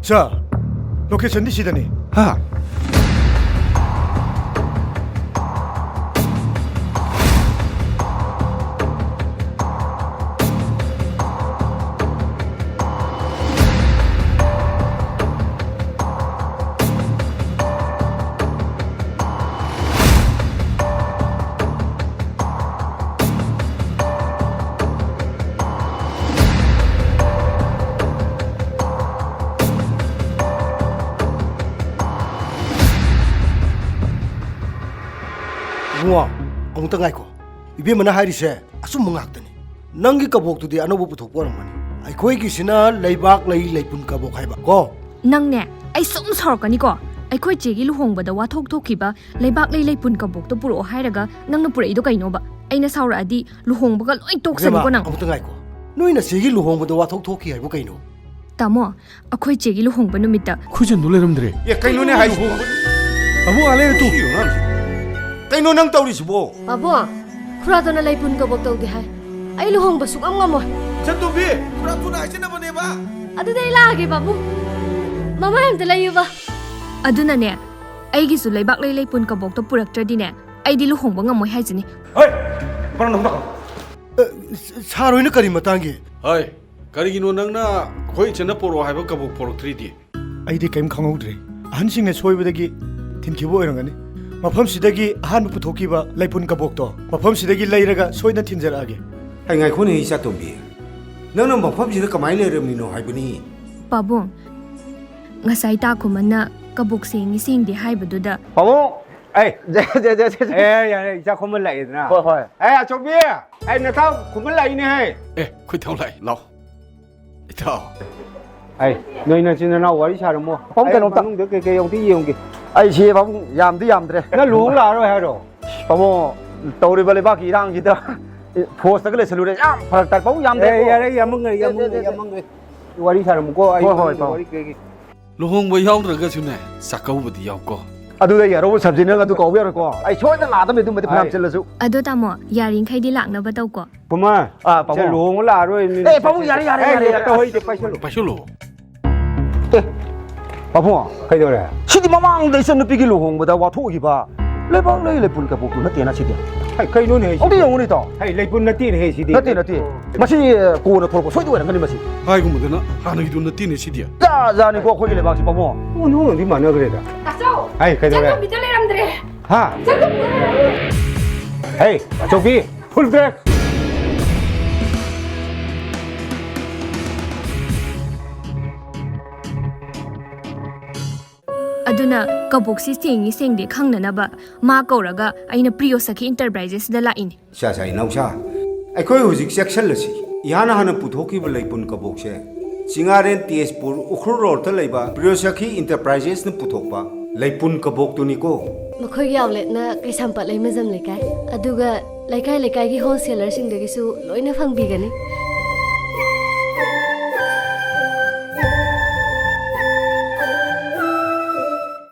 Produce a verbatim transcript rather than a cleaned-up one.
ꯁꯥꯔ, ꯂꯣꯀꯦꯁꯟꯗꯤ ꯁꯤꯗꯅꯤ꯫ ꯍꯥ? ꯏꯕꯨꯡꯉꯣ, ꯑꯃꯨꯛꯇ ꯉꯥꯏꯈꯣ꯫ ꯏꯕꯦꯝꯃꯅ ꯍꯥꯏꯔꯤꯁꯦ ꯑꯆꯨꯝꯕ ꯉꯥꯛꯇꯅꯤ꯫ ꯅꯪꯒꯤ ꯀꯕꯣꯛꯇꯨꯗꯤ ꯑꯅꯧꯕ ꯄꯨꯊꯣꯛꯄ ꯑꯣꯏꯔꯝꯒꯅꯤ꯫ ꯑꯩꯈꯣꯏꯒꯤꯁꯤꯅ ꯂꯩꯕꯥꯛ ꯂꯩ ꯂꯩꯄꯨꯟ ꯀꯕꯣꯛ ꯍꯥꯏꯕ ꯀꯣ꯫ ꯅꯪꯅꯦ, ꯑꯩ ꯁꯨꯝ ꯁꯥꯎꯔꯛꯀꯅꯤꯀꯣ꯫ ꯑꯩꯈꯣꯏ ꯆꯦꯒꯤ ꯂꯨꯍꯣꯡꯕꯗ ꯋꯥꯊꯣꯛ ꯊꯣꯛꯈꯤꯕ ꯂꯩꯕꯥꯛ ꯂꯩ ꯂꯩꯄꯨꯟ ꯀꯕꯣꯛꯇꯣ ꯄꯨꯔꯛꯑꯣ ꯍꯥꯏꯔꯒ ꯅꯪꯅ ꯄꯨꯔꯛꯏꯗꯣ ꯀꯩꯅꯣꯕ? ꯑꯩꯅ ꯁꯥꯎꯔꯛꯑꯗꯤ ꯂꯨꯍꯣꯡꯕꯒ ꯂꯣꯏ ꯇꯣꯛꯁꯅꯤꯀꯣ ꯏꯕꯦꯝꯃ, ꯅꯪ꯫ ꯑꯃꯨꯛꯇ ꯉꯥꯏꯈꯣ꯫ ꯅꯣꯏ ꯅꯆꯦꯒꯤ ꯂꯨꯍꯣꯡꯕꯗ ꯋꯥꯊꯣꯛ ꯊꯣꯛꯈꯤ ꯍꯥꯏꯕꯨ ꯀꯩꯅꯣ? ꯇꯥꯃꯣ, ꯑꯩꯈꯣꯏ ꯆꯦꯒꯤ ꯂꯨꯍꯣꯡꯕ ꯅꯨꯃꯤꯠꯇ ꯈꯨꯖꯟꯗꯣ ꯂꯩꯔꯝꯗ꯭ꯔꯦ꯫ ꯑꯦ, ꯀꯩꯅꯣꯅꯦ ꯍꯥꯏꯁꯤꯕꯣ? ꯑꯕꯨꯡ, ꯑꯥ ꯂꯩꯔꯦ ꯇꯨ꯫ ꯀꯩꯅꯣ ꯅꯪ ꯇꯧꯔꯤꯁꯤꯕꯣ? ꯄꯥꯕꯨꯡ, ꯈꯨꯔꯥꯗꯣꯅ ꯂꯩꯄꯨꯟ ꯀꯕꯣꯛ ꯇꯧꯗꯦ ꯍꯥꯏ꯫ ꯑꯩ ꯂꯨꯍꯣꯡꯕ ꯁꯨꯛꯉꯝ ꯉꯝꯃꯣꯏ꯫ ꯏꯆꯟꯇꯣꯝꯕꯤ, ꯈꯨꯔꯥ ꯊꯨꯅ ꯍꯥꯏꯖꯤꯟꯅꯕꯅꯦꯕ꯫ ꯑꯗꯨꯗꯤ ꯑꯩ ꯂꯥꯛꯑꯒꯦ, ꯄꯥꯕꯨꯡ꯫ ꯃꯃꯥꯏ ꯑꯝꯇ ꯂꯩꯌꯨꯕ꯫ ꯑꯗꯨꯅꯅꯦ, ꯑꯩꯒꯤꯁꯨ ꯂꯩꯕꯥꯛ ꯂꯩ ꯂꯩꯄꯨꯟ ꯀꯕꯣꯛꯇꯣ ꯄꯨꯔꯛꯇ꯭ꯔꯗꯤꯅꯦ, ꯑꯩꯗꯤ ꯂꯨꯍꯣꯡꯕ ꯉꯝꯃꯣꯏ ꯍꯥꯏꯁꯤꯅꯤ꯫ ꯍꯣꯏ, ꯕꯔꯣ ꯅꯪ ꯇꯧ꯫ ꯑ, ꯁ-, ꯁꯥꯔ ꯍꯣꯏꯅ ꯀꯔꯤ ꯃꯇꯥꯡꯒꯤ? ꯍꯣꯏ, ꯀꯔꯤꯒꯤꯅꯣ ꯅꯪꯅ ꯑꯩꯈꯣꯏ ꯏꯆꯟꯅ ꯄꯣꯔꯛꯑꯣ ꯍꯥꯏꯕ ꯀꯕꯣꯛ ꯄꯣꯔꯛꯇ꯭ꯔꯤꯗꯤ? ꯑꯩꯗꯤ ꯀꯔꯤꯝ ꯈꯪꯍꯧꯗ꯭ꯔꯦ꯫ ꯑꯍꯟꯁꯤꯡꯅ ꯁꯣꯏꯕꯗꯒꯤ ꯊꯤꯟꯈꯤꯕ ꯑꯣꯏꯔꯝꯒꯅꯤ꯫ ꯃꯐꯝꯁꯤꯗꯒꯤ ꯑꯍꯥꯟꯕ ꯄꯨꯊꯣꯛꯈꯤꯕ ꯂꯩꯄꯨꯟ ꯀꯕꯣꯛꯇꯣ ꯃꯐꯝꯁꯤꯗꯒꯤ ꯂꯩꯔꯒ ꯁꯣꯏꯗꯅ ꯊꯤꯟꯖꯔꯛꯑꯒꯦ꯫ ꯑꯩ ꯉꯥꯏꯈꯣꯅꯦ, ꯏꯆꯥꯇꯣꯝꯕꯤ꯫ ꯅꯪꯅ ꯃꯐꯝꯁꯤꯗ ꯀꯃꯥꯏꯅ ꯂꯩꯔꯝꯃꯤꯅꯣ ꯍꯥꯏꯕꯅꯤ? ꯄꯥꯕꯨꯡ, ꯉꯁꯥꯏ ꯇꯥ ꯈꯨꯃꯟꯅ ꯀꯕꯣꯛ ꯁꯦꯡꯉꯤ ꯁꯦꯡꯗꯦ ꯍꯥꯏꯕꯗꯨꯗ ꯄꯥꯕꯨꯡ! ꯑꯩ! ꯖꯦ, ꯖꯦ, ꯖꯦ, ꯖꯦ, ꯖꯦ꯫ ꯑꯦ, ꯌꯥꯔꯦ, ꯏꯆꯥ ꯈꯨꯃꯟ ꯂꯥꯛꯑꯦꯗꯅ꯫ ꯍꯣꯏ, ꯍꯣꯏ꯫ ꯑꯦ, ꯑꯆꯧꯕꯤ! ꯑꯩ ꯅꯇꯥꯎ ꯈꯨꯃꯟ ꯂꯥꯛꯏꯅꯦꯍꯦ꯫ ꯑꯦ, ꯈꯣꯏꯊꯧ ꯂꯥꯛꯑꯦ, ꯂꯥꯎ꯫ ꯏꯇꯥꯎ꯫ ꯑꯩ, ꯅꯣꯏ ꯅꯆꯤꯟ ꯅꯅꯥꯎ ꯋꯥꯔꯤ ꯁꯥꯔꯝꯃꯣ꯫ ꯄꯥꯕꯨꯡ, ꯑꯩ ꯀꯩꯅꯣꯝꯇ ꯃꯅꯨꯡꯗ ꯀꯩꯀꯩ ꯑꯃꯨꯛꯇ ꯌꯦꯡꯉꯨꯒꯦ꯫ ꯑꯩꯁꯦ, ꯄꯥꯕꯨꯡ, ꯌꯥꯝꯗꯤ ꯌꯥꯝꯗ꯭ꯔꯦ꯫ ꯅꯪ ꯂꯨꯍꯣꯡ ꯂꯥꯛꯑꯔꯣꯏ ꯍꯥꯏꯔꯣ? ꯄꯥꯕꯨꯡ, ꯇꯧꯔꯤꯕ ꯂꯩꯕꯥꯛꯀꯤ ꯏꯔꯥꯡꯁꯤꯗ ꯐꯣꯔꯁꯇꯒ ꯂꯩꯁꯜꯂꯨꯔꯦ꯫ ꯌꯥꯝ ꯐꯔꯛ ꯇꯥꯏ꯫ ꯄꯥꯕꯨꯡ, ꯌꯥꯝꯗ꯭ꯔꯦꯀꯣ꯫ ꯑꯦ, ꯌꯥꯔꯦ, ꯌꯥꯝꯃꯟꯈ꯭ꯔꯦ, ꯌꯥꯝꯃꯟꯈ꯭ꯔꯦ, ꯌꯥꯝꯃꯟꯈ꯭ꯔꯦ꯫ ꯋꯥꯔꯤ ꯁꯥꯔꯝꯃꯨꯀꯣ, ꯑꯩ ꯍꯣꯏ, ꯍꯣꯏ, ꯃꯅꯨꯡꯗ ꯄꯥꯕꯨꯡ꯫ ꯋꯥꯔꯤ ꯀꯩꯀꯩ꯫ ꯂꯨꯍꯣꯡꯕ ꯌꯥꯎꯗ꯭ꯔꯒꯁꯨꯅꯦ, ꯆꯥꯛꯀꯧꯕꯗꯤ ꯌꯥꯎꯀꯣ꯫ ꯑꯗꯨꯗ ꯑꯩ ꯑꯔꯧꯕ ꯁꯕꯖꯦꯛ ꯅꯪ ꯑꯗꯨ ꯀꯧꯕ ꯌꯥꯔꯣꯏꯀꯣ꯫ ꯑꯩ ꯁꯣꯏꯗꯅ ꯂꯥꯛꯑꯗꯕꯅꯤ ꯑꯗꯨꯃꯗꯤ ꯐꯅꯌꯥꯝ ꯍꯣꯏ꯫ ꯆꯤꯜꯂꯁꯨ꯫ ꯑꯗꯣ ꯇꯥꯃꯣ, ꯌꯥꯔꯤꯈꯩꯗꯤ ꯂꯥꯛꯅꯕ ꯇꯧꯀꯣ꯫ ꯄꯨꯃꯥ, ꯑꯥ, ꯄꯥꯕꯨꯡ꯫ ꯁꯦ, ꯂꯨꯍꯣꯡꯕ ꯂꯥꯛꯑꯔꯣꯏ, ꯃꯤ ꯑꯦ, ꯄꯥꯕꯨꯡ, ꯌꯥꯔꯦ, ꯌꯥꯔꯦ, ꯑꯦ, ꯌꯥꯔꯦ, ꯌꯥꯔꯦ꯫ ꯇꯧꯍꯩꯗꯦ, ꯄꯥꯏꯁꯜꯂꯨ꯫ ꯄꯥꯏꯁꯜꯂꯨ꯫ ꯑꯦ, ꯄꯥꯕꯨꯡ, ꯀꯩꯗꯧꯔꯦ? ꯁꯤꯗꯤ ꯃꯃꯥꯡꯗ ꯏꯆꯟꯅꯨꯄꯤꯒꯤ ꯂꯨꯍꯣꯡꯕꯗ ꯋꯥꯊꯣꯛꯈꯤꯕ ꯂꯩꯕꯥꯛꯂꯩ ꯂꯩꯄꯨꯟ ꯀꯕꯣꯛꯇꯨ ꯅꯠꯇꯦꯅ ꯁꯤꯗꯤ? ꯍꯩ, ꯀꯩꯅꯣꯅꯦ ꯍꯩꯁꯤꯗꯤ? ꯑꯝꯇ ꯌꯦꯡꯉꯨꯅꯦ, ꯏꯇꯥꯎ꯫ ꯍꯩ, ꯂꯩꯄꯨꯟ ꯅꯠꯇꯦꯅꯦ ꯍꯩꯁꯤꯗꯤ? ꯅꯠꯇꯦ, ꯅꯠꯇꯦ꯫ ꯃꯁꯤ ꯀꯣꯟꯅ ꯊꯣꯛꯂꯛꯄ ꯁꯣꯏꯗ ꯑꯣꯏꯔꯝꯒꯅꯤ ꯃꯁꯤ꯫ ꯍꯥꯏꯒꯨꯝꯕꯗꯅ ꯍꯥꯟꯅꯒꯤꯗꯨ ꯅꯠꯇꯦꯅꯦ ꯁꯤꯗꯤ? ꯖꯥꯠ ꯖꯥꯠꯅꯤꯀꯣ ꯑꯩꯈꯣꯏꯒꯤ ꯂꯩꯕꯥꯛꯁꯤ, ꯄꯥꯕꯨꯡ꯫ ꯑꯣꯟꯊꯣꯛꯅꯗꯤ ꯃꯥꯟꯅꯈ꯭ꯔꯦꯗ꯫ ꯇꯥꯆꯧ! ꯍꯩ, ꯀꯩꯗꯧꯔꯦ? ꯏꯆꯟꯇꯣꯝꯕꯤꯗ ꯂꯩꯔꯝꯗ꯭ꯔꯦ꯫ ꯍꯥ? ꯏꯆꯟꯇꯣꯝꯕꯤꯗ ꯂꯩꯔꯝꯗ꯭ꯔꯦ꯫ ꯍꯩ, ꯑꯆꯧꯕꯤ, full black꯫ ꯑꯗꯨꯅ ꯀꯕꯣꯛꯁꯤ ꯁꯦꯡꯉꯤ ꯁꯦꯡꯗꯦ ꯈꯪꯅꯅꯕ ꯃꯥ ꯀꯧꯔꯒ ꯑꯩꯅ ꯄ꯭ꯔꯤꯌꯣ ꯁꯈꯤ ꯏꯟꯇꯔꯄ꯭ꯔꯥꯏꯖꯦꯁꯇ ꯂꯥꯛꯏꯅꯦ꯫ ꯁꯥ, ꯁꯥ, ꯏꯅꯥꯎꯁꯥ, ꯑꯩꯈꯣꯏ ꯍꯧꯖꯤꯛ ꯆꯦꯛꯁꯤꯜꯂꯁꯤ꯫ ꯏꯍꯥꯟ ꯍꯥꯟꯅ ꯄꯨꯊꯣꯛꯈꯤꯕ ꯂꯩꯄꯨꯟ ꯀꯕꯣꯛꯁꯦ ꯆꯤꯡꯉꯥꯔꯦꯟ ꯇꯦꯖꯄꯨꯔ ꯎꯈ꯭ꯔꯨꯜ ꯔꯣꯗꯇ ꯂꯩꯕ ꯄ꯭ꯔꯤꯌꯣ ꯁꯈꯤ ꯏꯟꯇꯔꯄ꯭ꯔꯥꯏꯖꯦꯁꯅ ꯄꯨꯊꯣꯛꯄ ꯂꯩꯄꯨꯟ ꯀꯕꯣꯛꯇꯨꯅꯤꯀꯣ꯫ ꯃꯈꯣꯏꯒꯤ ꯑꯥꯎꯠꯂꯦꯠꯅ ꯀꯩꯁꯥꯝꯄꯥꯠ ꯂꯩꯃꯖꯝ ꯂꯩꯀꯥꯏ, ꯑꯗꯨꯒ ꯂꯩꯀꯥꯏ ꯂꯩꯀꯥꯏꯒꯤ ꯍꯣꯜꯁꯦꯂꯔꯁꯤꯡꯗꯒꯤꯁꯨ ꯂꯣꯏꯅ ꯐꯪꯕꯤꯒꯅꯤ꯫